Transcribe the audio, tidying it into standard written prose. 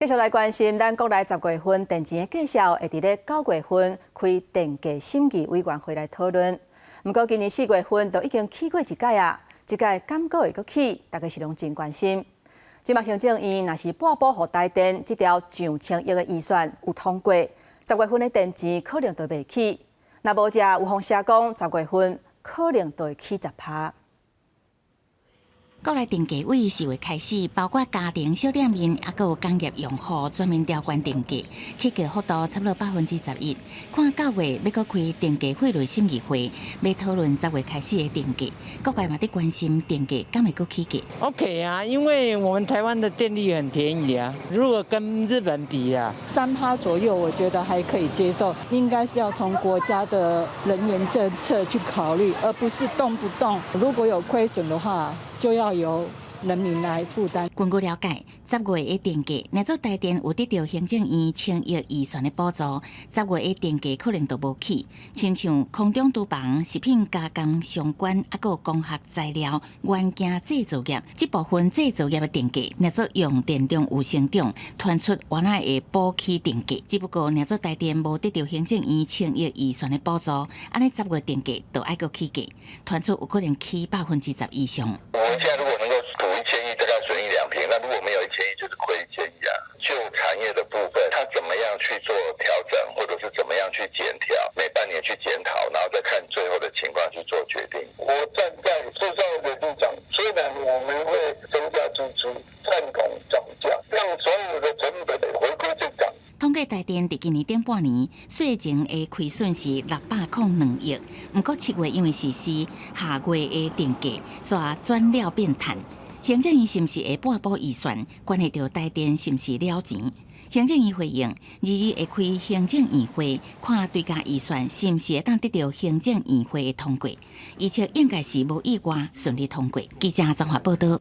繼續來關心咱國內十月份電錢的價數，會佇咧9月份開電價審議委員會來討論。毋過今年4月份就已經起過一擺啊，這擺敢閣會閣起，大家是攏真關心。這馬行政院若是撥補予台電這條上千億的預算有通過，十月份的電錢可能就袂起。若無則有風聲講，十月份可能就會起10趴。國內電價對4月開始，包括家庭、小店面，抑閣有工業用戶全面調懸電價，起價幅度差不多11%。看9月欲閣開電價費率審議會，欲討論十月開始的電價，各界嘛佇關心電價敢會閣起價。 OK 啊，因為我們台灣的電力很便宜啊，如果跟日本比啊，3趴左右，我覺得還可以接受。應該是要從國家的能源政策去考慮，而不是動不動如果有虧損的話，就要由人民來負擔。根據了解，十月的電價，若做台電有得著行政院千億預算的補助，十月的電價可能就無起。親像空中廚房、食品加工相關，抑閣有光學材料、元件製造業這部分製造業的電價，若做用電量有成長，傳出原來會補起電價。只不過若做台電無得著行政院千億預算的補助，按呢十月電價就愛閣起價，傳出有可能起10%以上。我們現在如果能夠補1000億，大概損一兩平；那如果沒有一千億，就是虧一千億啊。就產業的部分，它怎麼樣去做調整，或者是怎麼樣去檢調，每半年去檢討，然後再看最後的情況去做決定。我站在制造業的立場，雖然我們會增加支出，贊同漲價，讓所有的成本回歸正常。統計台電佇今年頂半年稅前的虧損是602億，毋過7月因為實施夏月的電價，煞轉了變趁。行政院是毋是會撥補預算，關係著台電是毋是了錢。行政院回應，2日會開行政院會，看追加預算是毋是會當得著行政院會的通過，預測應該是無意外順利通過。記者綜合報導。